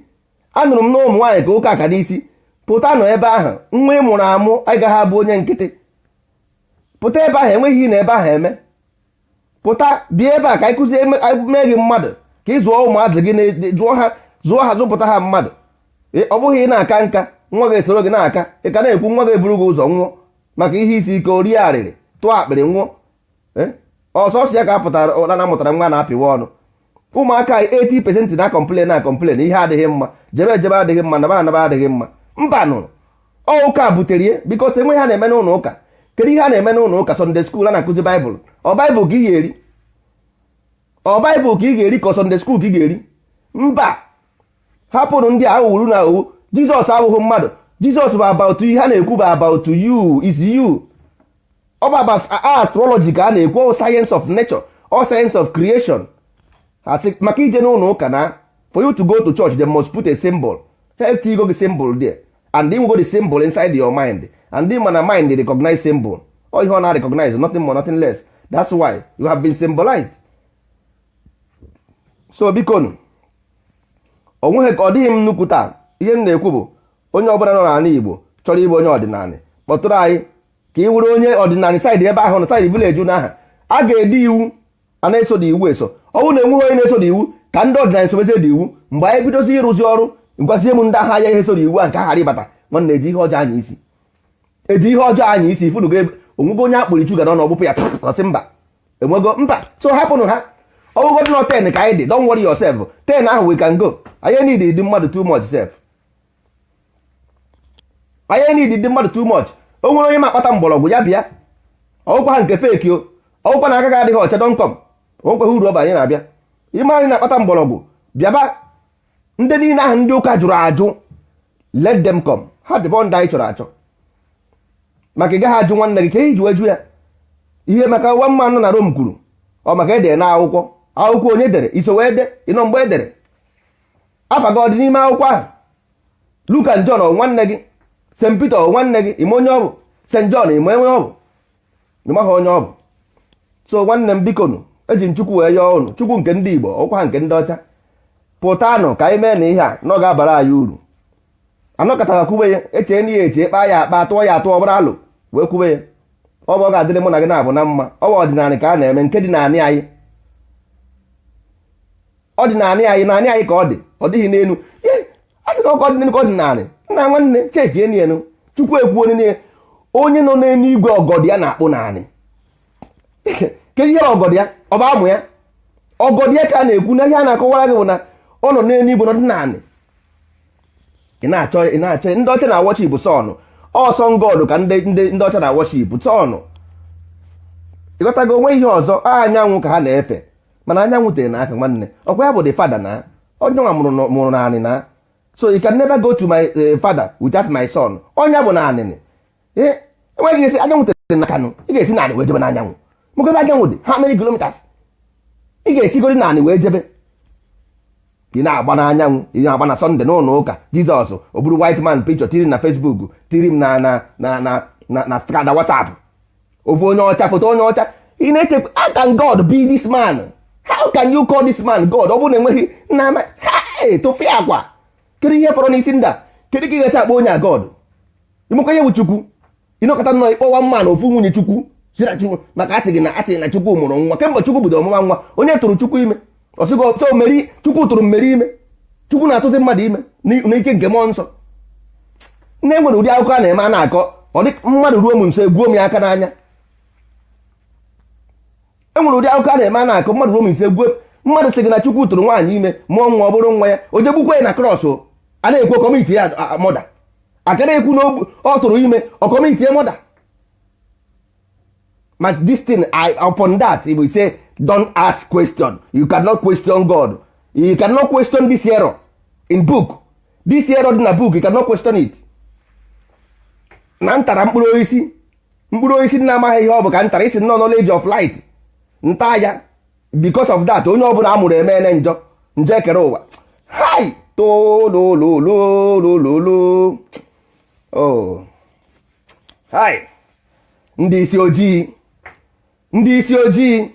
Anụrụ m na ụmụ nwaanyị ka ụka aka n'isi. Pụta nọ ebe ahụ, nwa ị mụrụ amụ agaghị abụ onye nkịtị. Pụta ebe ahụ, enweghị ihe na ebe ahụ eme. Pụta bịa ebe a ka anyị kụzie, mee gị mmadụ, ka ị zụọ ụmụazị gị, zụọ ha, zụọ ha, zụpụta ha mmadụ. Ọ bụghị ị na-aka nka, nwa ga-esoro gị na-aka. Ị ka na-ekwu, nwa ga-eburu gị ụzọ nwụọ maka ihe isi ike, orie arịrị, tụọ akpịrị, nwụọ. Ọsọsọ ya ka a pụtara ụra na mụtara nwa na-apịwa ọnụ. Ụmụaka anyị, 80% na complain, na complain ihe adịghị mma, jebe ejebe adịghị mma, naba anaba adịghị mma. Mba, nụrụ ọ ụka butere ihe, because enweghị ha na-eme n'ụlọ ụka. Kedu ihe a na-eme n'ụlọ ụka? Sunday school, a na-akụzi Baịbụl. Ọ Baịbụl ka ị ga-eri? Ọ Baịbụl ka ị ga-eri, ka ọ Sunday school ka ị ga-eri? Mba, hapụrụ ndị a wuru na owu. Jizọs abụghị mmadụ. Jizọs bụ about ihe a na-ekwu, bụ about you, is you. Ọ bụ about astrology ka a na-ekwu, ọ science of nature, ọ science of creation. Asị maka ije n'ụlọ ụka na for you to go to church, they must put a symbol. Help go the symbol there, and then go the symbol inside your mind, and then mana mind recognize symbol. Ọ ihe ọ na recognize, nothing more, nothing less. That's why you have been symbolized. So biko nụ, o nweghị ka ọ dịghị m nnukwu taa. Ihe m na-ekwu bụ, onye ọbụla nọ n'ala Igbo chọrọ ịbụ onye ọdịnala, kpọtụrụ anyị ka ị wụrụ onye ọdịnala. Side ebe ahụ na side village na aha a ga-ede iwu a na-eso dị iwu eso. Ọ bụrụ na enweghị onye na-eso dị iwu, ka ndị ọdịnala sobezie dị iwu. Mgbe anyị bidozi ịrụzi ọrụ, gwazie m ndị agha ya ihe so iwu a nke a ghara ịbata. Nwanne, eji ihe ọjọọ anya isi, eji ihe ọjọọ anya isi. Ifunugo onwego onye akpụrụ ichu ga n'ọnụ ọgbụpụ ya, ọsị mba, enwego mba. So hapụnụ ha. Ọgwụgwọ dị nọ 10 ka anyị dị. Don't worry yourself. 10 ahụ, we can go. Anyị need dị mmadụ too much sef. Anyị need dị mmadụ too much. O nwere onye ma akpata mgbọrọgwụ, ya bịa. Ọgwụkwa ha nke fake o, ọgwụkwa na aka gị adịghị ọcha, don come. Onwekweghị uru ọba anyị na-abịa. Ime anyị na-akpata mgbọrọgwụ, bịaba. Ndị niile ahụ ndị ụka jụrụ ajụ, let them come. Ha bịaba, ndị anyị chọrọ achọ. Maka ị gaghị ajụ nwanne gị ka ihe ji wee jụ ya ihe. Maka nwa mma nọ na Rom kwuru ọ maka edere na akwụkwọ. Akwụkwọ onye dere iso wee de ịnọ mgbe e dere afa gị ọ dị n'ime akwụkwọ ahụ? Luke and John, ọ nwanne gị? St Peter, ọ nwanne gị? Ime onye ọ bụ? St John, ime onye ọ bụ? Ịmaghị onye ọ bụ. So nwanne m, biko nụ, eji m Chukwu wee yọọ unu, Chukwu nke ndị Igbo, ọkwa ha nke ndị ọcha, pụtanụ ka anyị mee na ihe a na ọ ga-abara anyị uru. Anọkọtara kwube ya, echee na ya eche, kpaa ya akpa, tụọ ya atụọ, bụrụ alụ wee kwube ya. Ọ bụ ọ ga-adịrị mụ na gị na-abụ na mma. Ọ bụ ọdịnala ka a na-eme, nke dị naanị anyị. Ọ dị naanị anyị, naanị anyị ka ọ dị. Ọ dịghị n'elu. A sị na ọkọ dị n'elu ka ọ dị naanị nna. Nwanne, cheki enu enu. Chukwu ekwu onye onye nọ n'elu igwe, ọgọdị ya na-akpụ naanị. Kedu ihe ọgọdị ya? Ọ bụ amụ ya, ọgọdị ya ka a na-ekwu. Na ihe a na-akọwara gị bụ na ọ nọ n'elu igwe, nọdụ naanị. Ị na-achọ, ị na-achọ. Ndị ọcha na worship sun, ọsọ God ka ndị ọcha na worship sun. Ịghọtago? Onwe ihe ọzọ, anyanwụ ka ha na-efe. Mana anyanwụ tere n'aka nwanne, ọkwa ya bụ the father na onye nwa mụrụ naanị na. So you can never go to my father without my son. Onye bụ naanị enweghị esi anyanwụ tere n'aka nụ. Ị ga-esi naanị wee jebe n'anyanwụ. Maka ebe anyanwụ dị, how many kilometers ị ga-esigori naanị wee jebe? Ị na-agba n'anyanwụ, ị na-agba na Sunday n'ụlọ ụka. Jizọs o buru white man picture tiri na Facebook, tiri m na na WhatsApp, ofu onye ọcha, foto onye ọcha. Ị na-eche, how can God be this man? How can you call this man God? Ọ bụrụ na enweghị nna ama tụfee akwa. Kedu ihe fọrọ n'isi ndị a? Kedu ka ị ga-esi akpọ onye a God? Ịmekwa ihe bụ Chukwu? Ịnọkọta nnọọ ịkpọwa mma na ofu nwunye Chukwu, si na Chukwu, maka asị gị na asị na Chukwu mụrụ nwa. Kemgbe Chukwu bido ọmụma nwa, onye tụrụ Chukwu ime? Ọsịgo so meri Chukwu tụrụ mmeri ime. Chukwu na-atụzi mmadụ ime n'ike nke mmụọ nsọ. Nne, nwere ụdị akụkọ a na-eme, a na-akọ, ọ dị mmadụ ruo m nso, egwuo m ya aka n'anya. E nwere ụdị akụkọ a na-eme, a na-akọ, mmadụ ruo m nso, egwuo. Mmadụ sị gị na Chukwu tụrụ nwaanyị ime, mụọ nwa, ọ bụrụ nwa ya, o jegbukwa ya na cross. A na-ekwu commit ya murder. Akara ekwu na ọ tụrụ ime, ọ commit ya murder. Ma this thing, I, upon that we say, don't ask question. You cannot question God. You cannot question this error in book. This error dị na book, you cannot question it. Na ntara mkpụrụ osisi, mkpụrụ osisi na-amaghị ihe ọ bụ ka ntara isi nnọọ knowledge of light nta ya. Because of that, onye ọbụla a mụrụ emene njọ, njọ ekere ụwa. Hai, tololololololo. Oh, hai, ndị isi ojii, ndị isi ojii,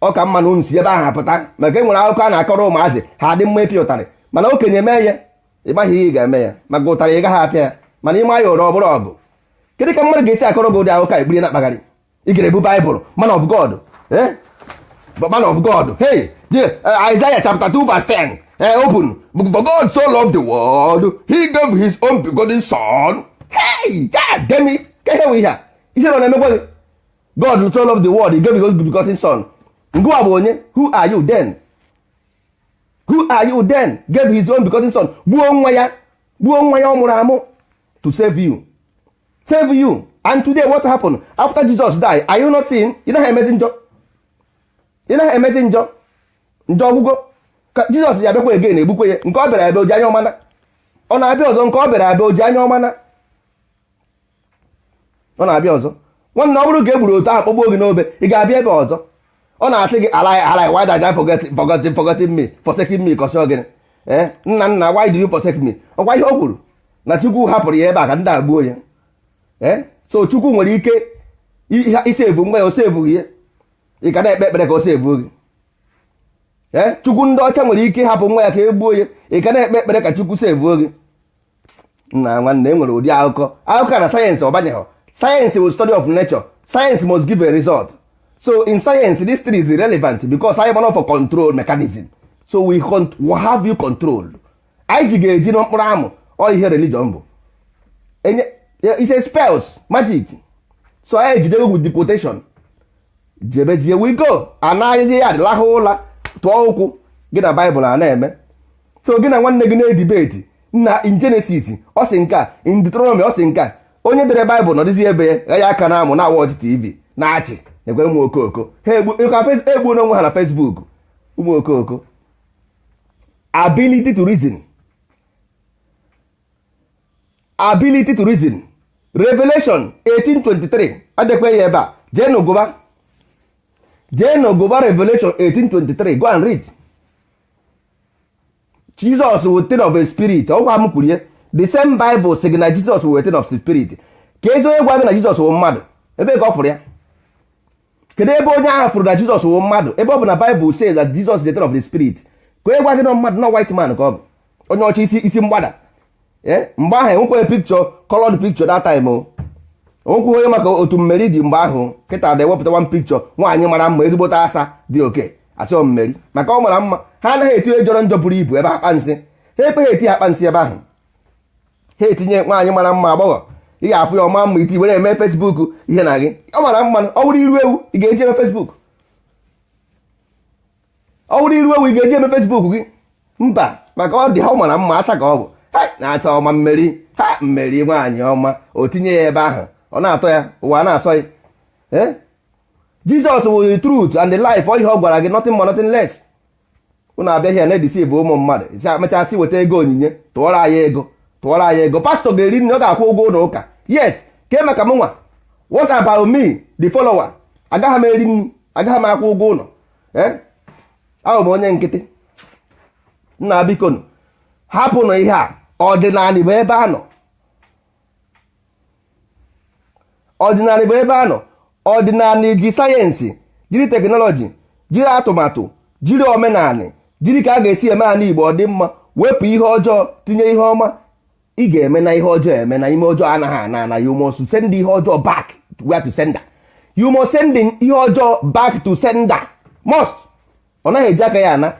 ọ ka mma na unu si ebe ahụ apụta, maka e nwere akụkọ a na-akọrọ ụmụazị, ha adị mma ịpịa ụtarị. Mana okenye mee ya, ị maghị ihe ị ga-eme ya, maka ụtarị ị gaghị apịa ya, mana ịma ya ụra, ọ bụrụ ọgụ. Kedu ka mmadụ ga-esi akọrọ gị ụdị akụkọ a ekpiri na-akpagharị? Ị ga-ebu Baịbụl, man of God, eh? But man of God, hey, Isaiah chapter 2 verse 10, open. For God so loved the world, he gave his own begotten son. Hey, God damn it. Ka ihe wụ ihe a? Ihe nọ na-emekwa gị. God so loved the world, he gave his own begotten son. Ngụwa bụ onye? Who are you then? Who are you then? Gave his own begotten son. Gbuo nwa ya. Gbuo nwa ya ọ mụrụ amụ to save you. Save you. And today what happened? After Jesus died, are you not seeing? Ị naghị emezi njọ. Ị naghị emezi njọ. Njọ ọgwụgwọ. Ka Jizọs ya bịakwa again, egbukwe ya. Nke ọ bịara abịa, oji anya ọmana. Ọ na-abịa ọzọ. Nke ọ bịara abịa, oji anya ọmana. Ọ na-abịa ọzọ. Nwanne, ọ bụrụ ka e gburu otu ahụ, kpọgbuo gị n'obe, ị ga-abịa ebe ọzọ? Ọ na-asị gị alai alai, why did I forget, forget, forgetting me, forsaking me? Kọsị gịnị? Ee, nna, nna, why do you forsake me? Ọkwa ihe o kwuru na Chukwu hapụrụ ya ebe a ka ndị a gbuo ya. Ee, so Chukwu nwere ike isevu nwa ya, o sevughị ya. Ị ka na-ekpe ekpere ka o sevuo gị? Ee, Chukwu ndị ọcha nwere ike ịhapụ nwa ya ka e gbuo ya, ị ka na-ekpe ekpere ka Chukwu sevuo gị? Nna, nwanne, e nwere ụdị akụkọ akụkọ na sayensị ọbanyeghị. Science will study of nature. Science must give a result. So in science, this thing is irrelevant because anyị gbana for control mechanism. So we have you controlled. Anyị ji ga-eji na mkpụrụ amụ. Ọ ihe religion bụ enye, it's a spells, magic. So anyị ejidego with the quotation, jebezie, we go. Anaghịzi ya lahụ ụla, tụọ ụkwụ gị na Baịbụl a na-eme. So gị na nwanne gị na-edebate na in Genesis ọ sị nke a, in Deuteronomy ọ sị nke a. Onye dere Baịbụl nọdịzi ebe ya, gha aka na amụ na watch TV na-achị ekwe. Ụmụ okooko ha egbu onwe ha na Facebook. Ụmụ okooko, ability to reason, ability to reason. Revelation 1823 adekwe ya ebe a. Jeenụ gụba, jeenụ gụba Revelation 1823. Go and read. Jesus was thing of a spirit. Ọgwa m kwuru ya, the same Bible sị gị na Jesus was thing of spirit. Ka ezi onye gwa gị na Jesus wụ mmadụ, ebe ka ọ fụrụ ya? Kedu ebe onye ahụ fụrụ na Jesus wụ mmadụ, ebe ọ bụ na Bible says that Jesus is the thing of the spirit? Ka onye gwa gị na mmadụ na white man ka ọ bụ, onye ọcha, isi mgbada. Mgbe ahụ enwekwaghị picture, colored picture that time. O onwekwaghị onye maka otu mmeri dị mgbe ahụ. Kịta na-ewepụta one picture, nwaanyị mara mma, ezigbote asa dị oke, asị ọ mmeri maka ọ mara mma. Ha anaghị etinye jọrọ njọ buru ibu ebe akpa nsị. Ha ekweghị etinye akpa nsị ebe ahụ. Ha etinye nwaanyị mara mma, agbọghọ, ị ga-afụ ya, ọma mma, iti were eme Facebook ihe na gị. Ọ mara mma. Ọ bụrụ iru ewu, ị ga-eji eme Facebook? Ọ bụrụ iru ewu, ị ga-eji eme Facebook gị? Mba, maka ọ dị ha, ọ mara mma, asa ka ọ bụ ha na-asa ọma mmeri ha, mmeri nwaanyị ọma, o tinye ya ebe ahụ, ọ na-atọ ya, ụwa na-asọ ya. Ee, Jesus was the truth and the life. Ọ ihe ọ gwara gị, nothing more, nothing less. Unu abịaghị ya na-edeceive ụmụ mmadụ, mechasị weta ego onyinye, tụọrọ anyị ego, tụọrọ anyị ego. Pastọ ga-eri nri, ọ ga-akwụ ụgwọ ụlọ ụka, yes. Ke maka m nwa? What about me, the follower? Agaghị m eri nri, agaghị m akwụ ụgwọ ụlọ. Ee, ahụ m onye nkịtị. Nna, biko, hapụnụ ihe a. Ọdịnala bụ ebe a nọ. Ọdịnala bụ ebe a nọ. Ọdịnala ji sayensị, jiri teknọlọji, jiri atụmatụ, jiri omenala, jiri ka a ga-esi eme ala Igbo ọ dị mma, wepụ ihe ọjọọ, tinye ihe ọma. Ị ga-eme na ihe ọjọọ eme na ime ọjọọ anaghị ana ana. You must send ihe ọjọọ back where to sender. You must send ihe ọjọọ back to sender. Must. Ọ naghị eji aka ya ana.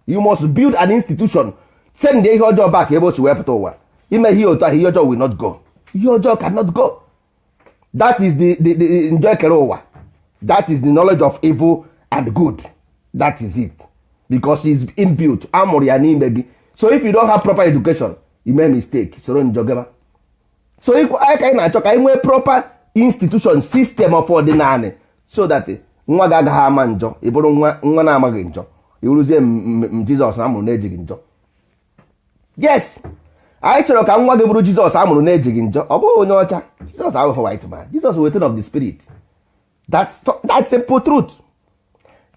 You must build an institution, send ihe ọjọọ back ebe o si wee pụta ụwa. Ime ihe otu ahụ, ihe ọjọọ will not go. Ihe ọjọọ cannot go. That is the njọ ekere ụwa. That is the knowledge of evil and good. That is it, because it's inbuilt, amụrụ ya n'ime gị. So if you don't have proper education, you make mistake, soro njọ gaba. So anyị ka anyị na-achọ ka anyị nwee proper institution, system of ọdịnala, so that nwa gị agaghị ama njọ. Ị bụrụ nwa nwa na-amaghị njọ, ị bụrụzie m Jizọs amụrụ na-ejighị njọ. Yes, anyị chọrọ ka nwa gị bụrụ Jizọs amụrụ na-ejighị njọ. Ọ bụghị onye ọcha. Jizọs ahụghị white man. Jizọs waiting of the spirit. That's simple truth.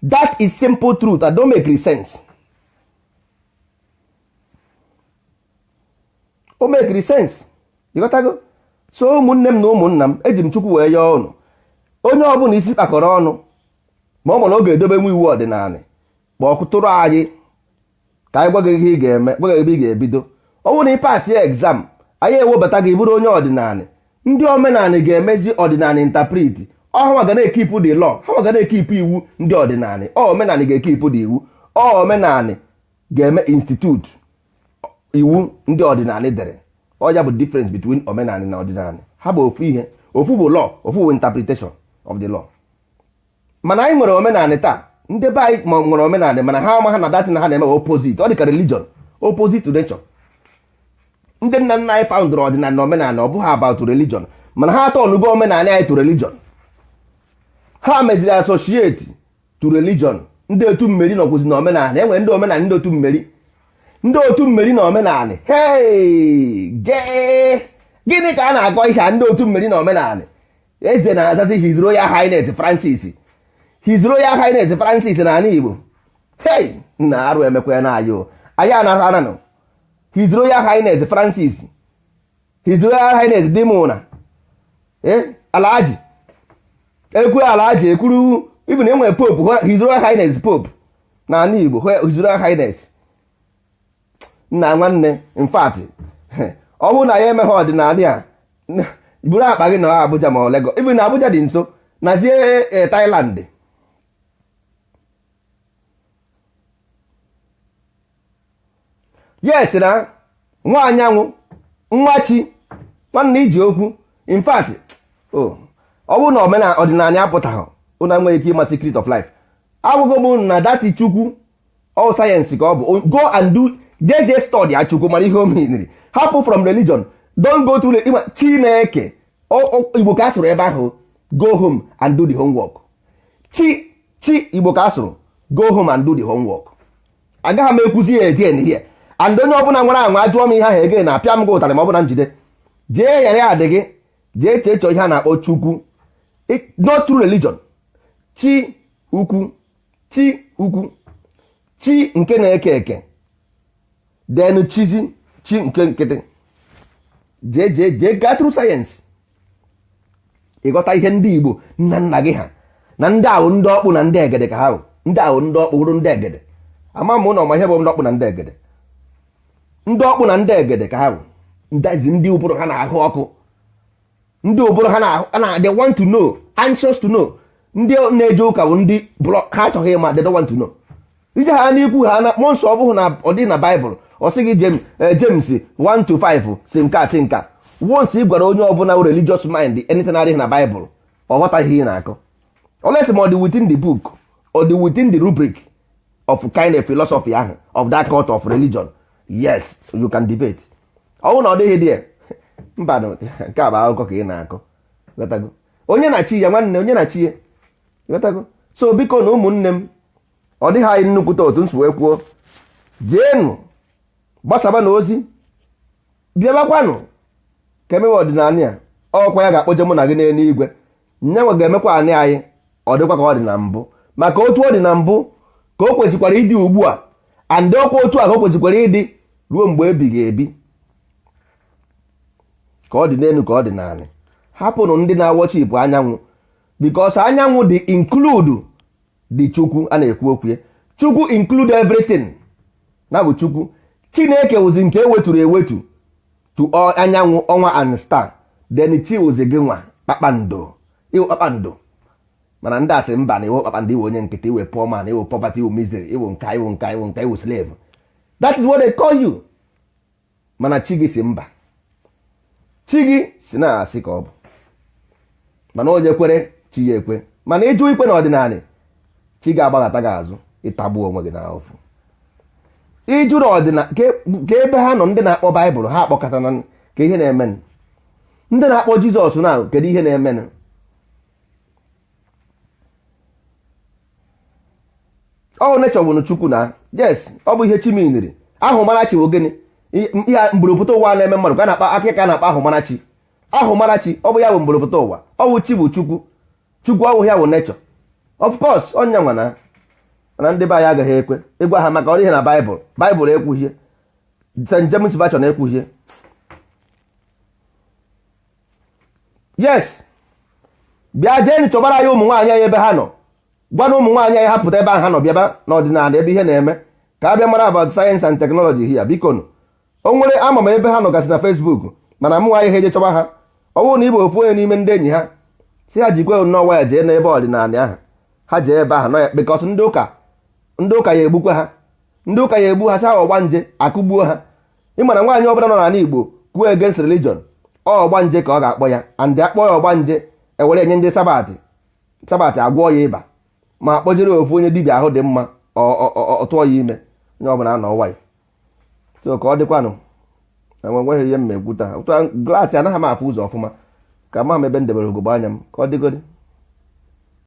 That is simple truth. That don't make sense. O make sense, ịghọtago? So ụmụnne m na ụmụnna m, eji m Chukwu wee yọọ ụnụ, onye ọbụla isi kpakọrọ ọnụ ma ọ ma na ọ ga-edobe nwa iwu ọdịnala, ma ọ tụrụ anyị ka anyị gwa gị ihe ị ga-eme, gwa gị ebe ị ga-ebido. Ọ bụrụ na ị pass ya exam, anyị ewebata gị bụrụ onye ọdịnala. Ndị omenala ga-emezi ọdịnala interpret. Ọ ha ga na-ekeep the law, ha ga na-ekeep iwu ndị ọdịnala. Ọ omenala ga-ekeep the iwu. Ọ omenala ga-eme institute iwu ndị ọdịnala dere. Ọ ya bụ difference between omenala na ọdịnala. Ha bụ ofu ihe. Ofu bụ law, ofu bụ interpretation of the law. Mana anyị nwere omenala taa, ndị be anyị ma nwere omenala, mana ha ama ha na datin ha na-eme opposite. Ọ dị ka religion, opposite to nature. Ndị nna nna anyị foundụrụ ọdịnala na omenala, ọ bụghị about religion, mana ha atọnugo omenala anyị to religion. Ha meziri associate to religion. Ndị otu mmeri nọkwụzi na omenala. Enwere ndị omenala, ndị otu mmeri, ndị otu mmeri na omenala. Hey, gee, gịnị ka a na-akọ ihe a? Ndị otu mmeri na omenala, eze na-azazi His Royal Highness Francis, His Royal Highness Francis na ala Igbo. Hey, nna, arụ emekwa ya na anyị o. Anyị anaghị ananụ His Royal Highness Francis, His Royal Highness Dimuna, eh, Alhaji ekwu, Alhaji ekwuru. Even enwere Pope, His Royal Highness Pope na ala Igbo, His Royal Highness. Nna nwanne, in fact, ọ bụrụ na ya emeghe ọdịnala a, buru akpa gị na Abuja ma ọ Lagos. Even na Abuja dị nso nazie Thailand. Yes, na nwa anyanwụ, nwa chi, nwanne, iji okwu. In fact, ọ bụrụ na omenala ọdịnala apụtaghị, ụna enweghị ike ịma secret of life. Agwụgo m na dati Chukwu, all science ka ọ bụ. Go and do, jeje study ya Chukwu, mara ihe o meniri. Hapụ from religion, don't go through ịma Chineke. Igbo ka a sụrụ ebe ahụ. Go home and do the homework. Chi chi Igbo ka a sụrụ. Go home and do the homework. Agaghị m ekwuzi ya again here. And onye ọbụla nwere anwa ajụọ m ihe ahụ again, na apịa m gị ụtarị ma ọ bụ na njide. Jee yara ya adị gị, jee chee chọọ ihe a na-akpọ Chukwu, not through religion. Chi ukwu, chi ukwu, chi nke na-eke eke, then chizi chi nke nkịtị. Jee jee jee gaa through science, ịghọta ihe ndị Igbo nna nna gị ha na ndị ahụ, ndị ọkpụ na ndị egede ka ha bụ. Ndị ahụ, ndị ọkpụ bụrụ ndị egede. Ama m ụlọ ma ihe bụ ndị ọkpụ na ndị egede. Ndị ọkpụ na ndị egede ka ha bụ ndazi. Ndị ụbụrụ ha na-ahụ ọkụ, ndị ụbụrụ ha na-ahụ na they want to know, anxious to know. Ndị na-eje ụka bụ ndị ha achọghị ịma. They don't want to know. Ije ha n'ikwu ha na mmụọ nsọ, ọ bụghị na ọ dị na Baịbụl. Ọ sị gị James 1 to 5 si nke a, si nke a. Once ị gwara onye ọbụla religious mind anything adịghị na Baịbụl, ọ ghọtaghị ihe ị na-akọ, unless ma ọ dị within the book or dị within the rubric of kind of philosophy ahụ of that cult of religion. Yes, you can debate. Ọ bụrụ na ọ dịghị dị mba, nke a bụ akụkọ ka ị na-akọ. Ghọtago? Onye na chi ya, nwanne, onye na chi ya. Ghọtago? So biko na ụmụnne m, ọ dịghị anyị nnukwute otu nsi wee kwuo. Jeenụ gbasaba na ozi, bịabakwanụ ka emewe ọdịnala ya. Ọkwa ya ga-akpọje mụ na gị n'eluigwe. Nyanwa ga-emekwa anị anyị ọ dịkwa ka ọ dị na mbụ, maka otu ọ dị na mbụ ka o kwesịkwara ịdị ugbu a, and ọkwa otu a ka o kwesịkwara ịdị ruo mgbe ebighị ebi. Ka ọ dị n'elu, ka ọ dị n'anị. Hapụnụ ndị na-aworship anyanwụ, because anyanwụ dị include dị Chukwu a na-ekwu okwu ya. Chukwu include everything na bụ Chukwu. Chineke wụzi nke eweturu ewetu. To all anyanwụ, ọnwa and star. Then chi wụzi gị nwa kpakpando, iwu kpakpando. Mana ndị asị mba na iwu kpakpando, iwu onye nkịtị, iwe poor man, iwu poverty, iwu misery, iwu nka, iwu nka, iwu nka, iwu slave. That is what they call you. Mana chi gị si mba, chi gị si na-asị ka ọ bụ. Mana onye kwere, chi ya ekwe. Mana ịjụ ikwe na ọdịnala, chi ga-agbaghata gị azụ, ịtagbuo onwe gị n'ahụfụ. Ịjụ na ọdịnala ka ebe ha nọ, ndị na-akpọ Baịbụl ha akpọkọta na ka ihe na-eme, ndị na-akpọ Jizọs na kedu ihe na-eme? Ọ nechọ bụ Chukwu na yes, ọ bụ ihe chi miniri. Ahụmarachi bụ gịnị? Ihe mgburumpụta ụwa na-eme mmadụ ka a na-akpa aka, ka a na-akpa ahụmarachi. Ahụmarachi, ọ bụ ya bụ mgburumpụta ụwa. Ọ bụ chi bụ Chukwu. Chukwu ọ bụ ya bụ nechọ, of course. Ọnya nwa na mana ndị be anyị agaghị ekwe ịgwa ha maka ọ dịghị na Baịbụl. Baịbụl ekwughie, St. James Version ekwughie. Yes, bịa jee chọbara anyị ụmụ nwaanyị anyị ebe ha nọ. Gwa na ụmụ nwaanyị anyị hapụta ebe ahụ ha nọ, bịaba n'ọdịnala ebe ihe na-eme, ka a bịa mara about science and technology here. Biko nụ, o nwere ama m ebe ha nọgasị na Facebook, mana mụ nwaanyị ha eje chọba ha. Ọ bụrụ na ị bụ ofu onye n'ime ndị enyi ha, si ha jikwe nnọọ ya jee n'ebe ọdịnala ahụ, ha jee ebe ahụ nọ ya, because ndị ụka ya egbukwa ha, ndị ụka ya egbu ha, si ha ọgbanje akụgbuo ha. Ịma na nwaanyị ọbụla nọ n'ala Igbo kwuo against religion, ọ ọgbanje ka ọ ga-akpọ ya. And akpọ ya ọgbanje, ewere enye ndị Sabbath. Sabbath agwọ ya ịba, ma akpọjere ofu onye dibịa ahụ dị mma, ọ tụọ ya ime. Onye ọbụla anọ nwayọ. So ka ọ dịkwanụ, enweghị ihe m ekwu taa. Glaasị anaghị m afụ ụzọ ọfụma, ka ma m ebe m debere ugogbe anya m. Ka ọ dịgodi.